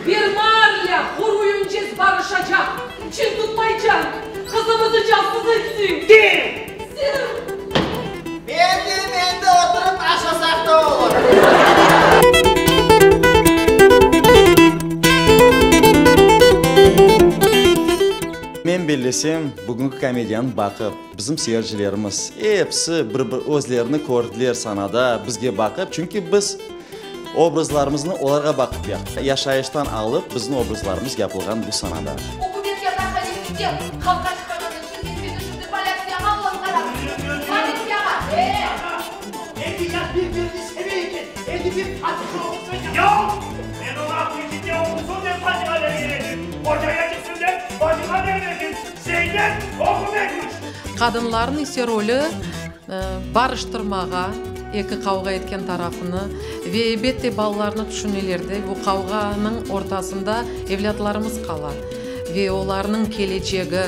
Bir marlâ quruyıncez barışacaq. Çin tutmaycaq. Qızımızı cansız ettiñ. Kim? Sen. Men de, men de oturıp aşasaq da olur. Men bellesem, bugünki komediyanı baqıp, bizim seyircilerimiz episi bir-bir özlerini kördiler sanada, bizge baqıp, çünki biz obrazlarımıznı olarğa baqıp yaptıq. Yaşayıştan alıp, bizim obrazlarımız yapılğan bu sanada. Ükümet yataqhanesinde qavğa çıqarğan içün men seni şimdi politsiyağa alıp bararım. Politsiyağa! E! Eki yaş bir-birini seve eken, endi bir fatiha oqusın. Yoq! Men oña Aqmescitte oqusın dep fatiha bergen edim. Ocaya çıqsın dep fatiha bergen edim. Zeynep oqumay-mış! Qadınlarnıñ ise rolü barıştırmağa, eki qavğa etken tarafını ve elbette balalarnı tüşüneler de, bu qavğanıñ ortasında evlâtlarımız qala ve olarnıñ kelecegi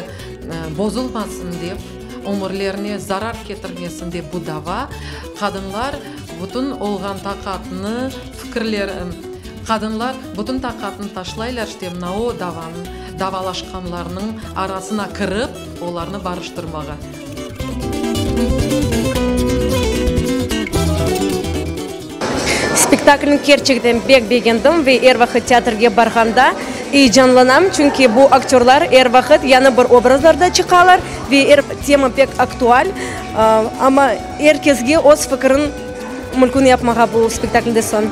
bozulmasın dep, ömürlerine zarar ketirmesin dep bu dava, qadınlar bütün olğan taqatını, fikirler, qadınlar bütün taqatını taşlaylar işte mına o davanıñ, davalaşqanlarnıñ arasına kirip, olarnı barıştırmağa. Spektaklni kerçekten pek begendim ve er vaqıt teatrge barğanda eyecanlanam, çünki bu aktörlar er vaqıt yañı bir obrazlarda çıqalar ve er tema pek aktual, amma er kesge öz fikirin mümkün yapmağa bu spektaklde soñ.